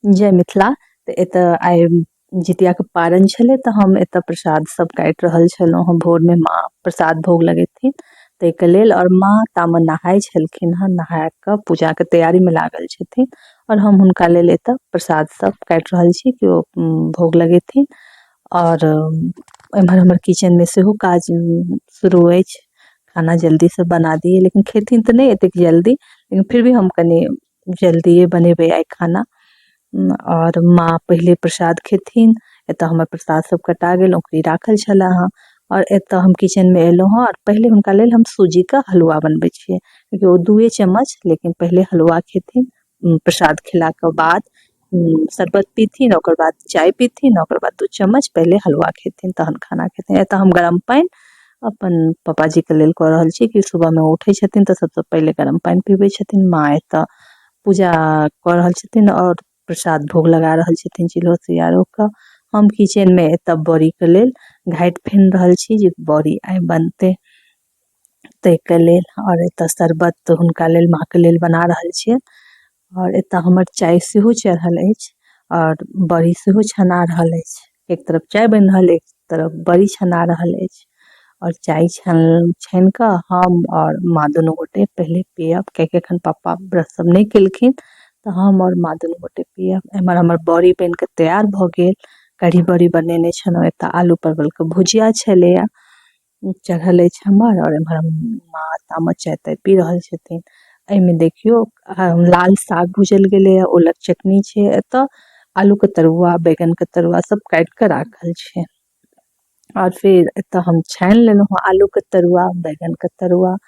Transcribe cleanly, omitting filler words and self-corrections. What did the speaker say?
जय मिथिला। तऽ एतऽ आइ जितियाके पारन छलै, तऽ हम एतऽ प्रसाद सब काटि रहल छलहुँ हँ। भोरमे माँ प्रसाद भोग लगेथिन ताहिके लेल, आओर माँ तामे नहाय छलखिन हँ, नहा कऽ पूजाके तैयारीमे लागल छथिन, आओर हम हुनका लेल एतऽ प्रसाद सब काटि रहल छी कि ओ भोग लगेथिन। आओर एम्हर हमर किचनमे सेहो काज शुरू अछि। खाना जल्दीसँ बना दियै, लेकिन खेथिन तऽ नहि एतेक जल्दी, लेकिन फिर भी हम कनि जल्दिए बनेबै आइ खाना। आओर माँ पहिले प्रसाद खेथिन। एतऽ हमर प्रसाद सब कटा गेल, ओकरी राखल छलै हँ, आओर एतऽ हम किचनमे एलहुँ हँ, आओर पहिले हुनका लेल हम सूजीके हलुआ बनबै छियै, कियाकि ओ दूए चम्मच लेकिन पहिले हलुआ खेथिन। प्रसाद खेलाके बाद शरबत पीथिन, ओकर बाद चाय पीथिन, ओकर बाद 2 चम्मच पहिले हलुआ खेथिन, तहन खाना खेथिन। एतऽ हम गरम पानि अपन पापाजीके लेल कऽ रहल छी कि सुबहमे उठै छथिन तऽ सबसँ पहिले गरम पानि पीबै छथिन। माँ एतऽ पूजा कऽ रहल छथिन आओर प्रसाद भोग लगा रहल छथिन चिल्हो सियारोके। हम किचनमे एतऽ बड़ीके लेल घाटि फेन रहल छी जे बड़ी आइ बनतै ताहिके लेल, आओर एतऽ शरबत हुनका लेल, माँके लेल बना रहल छियै। आओर एतऽ हमर चाय सेहो चढ़ल अछि आओर बड़ी सेहो छना रहल अछि। एक तरफ चाय बनि रहल, एक तरफ बड़ी छना रहल अछि, आओर चाय छानि कऽ हम आओर माँ दुनू गोटे पहिले पियब, कियाकि एखन पापा ब्रश सब नहि केलखिन, तऽ हम आओर माँ दुनू गोटे पियब। एम्हर हमर बड़ी बनि कऽ तैयार भऽ गेल। कढ़ी बड़ी बनेने छलहुँ। एतऽ आलू परवलके भुजिया छलैए चढ़ल अछि हमर, आओर एम्हर माँ तामे चाय ताय पी रहल छथिन। एहिमे देखियौ, लाल साग भुजल गेलैए, ओलक चटनी छै, एतऽ आलूके तरुआ, बैगनके तरुआ सब काटि कऽ राखल छै। आओर फिर एतऽ हम छानि लेलहुँ हँ आलूके तरुआ, बैगनके तरुआ।